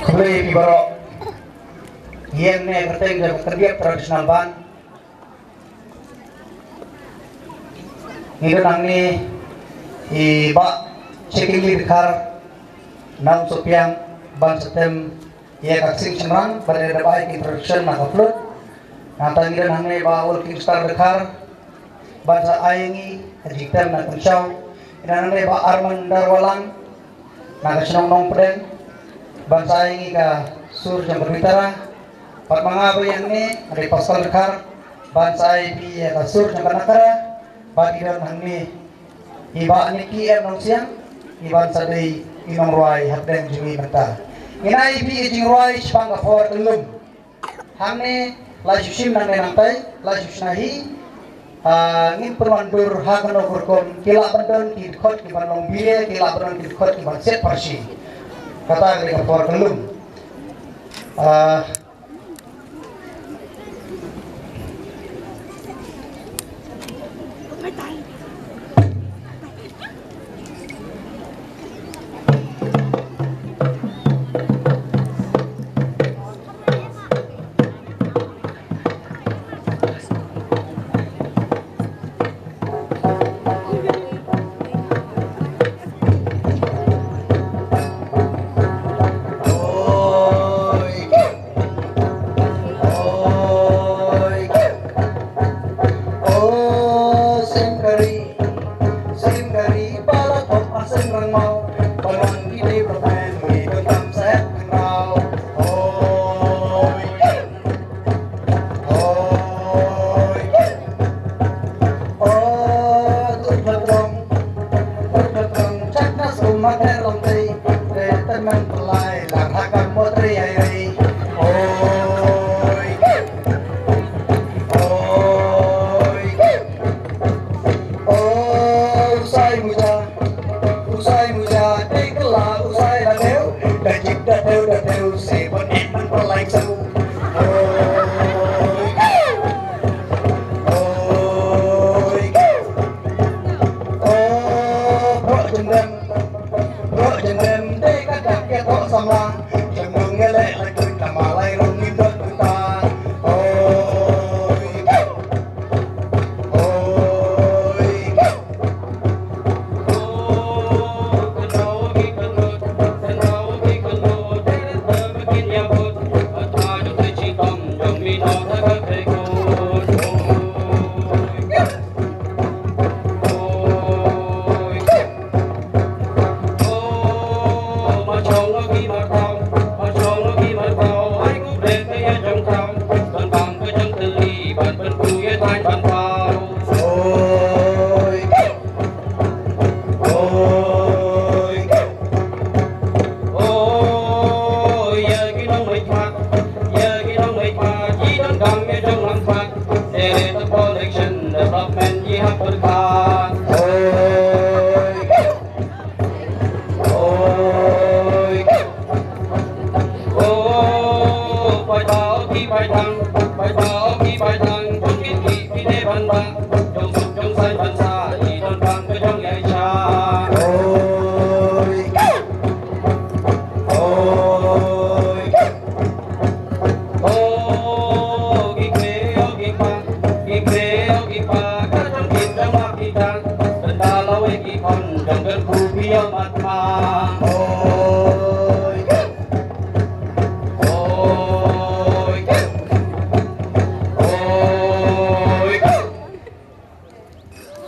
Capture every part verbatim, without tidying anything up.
Khublei ïa phi baroh. Ïa kane ka kyrteng jong ka Kyndiap Traditional Band. Ngi don hangne i Bah Shakili Dkhar, Nongsohpiang, ban sa tem ïa ka ksing shynrang, ban ïa dep ai ka introduction na ka flute. Nangta ngi don hangne Bah Walking Star Dkhar, ban sa ai ngi ka jingtem na kynshaw. Ngi don hangne Bah Arman Darwalang, na ka shnong Nongpdeng, ban sa ai ngi ka sur jong ka Duitara. Bad ma nga ba ïa hangne, nga dei Pastor Dkhar, ban sa ai phi ïa ka sur jong ka Nakara. Bad i don hangne i Bah Nicky M Nongsiang, i ban sa dei i nongrwai hapdeng jong ngi mynta. Ngin ai phi ïa ka jingrwai shaphang ka por kyllum. Hangne la shu shim nangne nangtai, la shu shna hi. Ah, ngin pynwandur ha kano ka rukom, ki lah ban don ki dkhot ki ban long bile, ki lah ban don ki dkhot ki ban siat parsi. Kata ka dei ka por kyllum. Ah,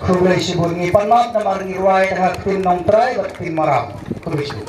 Khublei shibun, ngi pan map namar ngi rwai tang ha ka ktien Nongtrai bad ka ktien Maraw. Khublei shibun.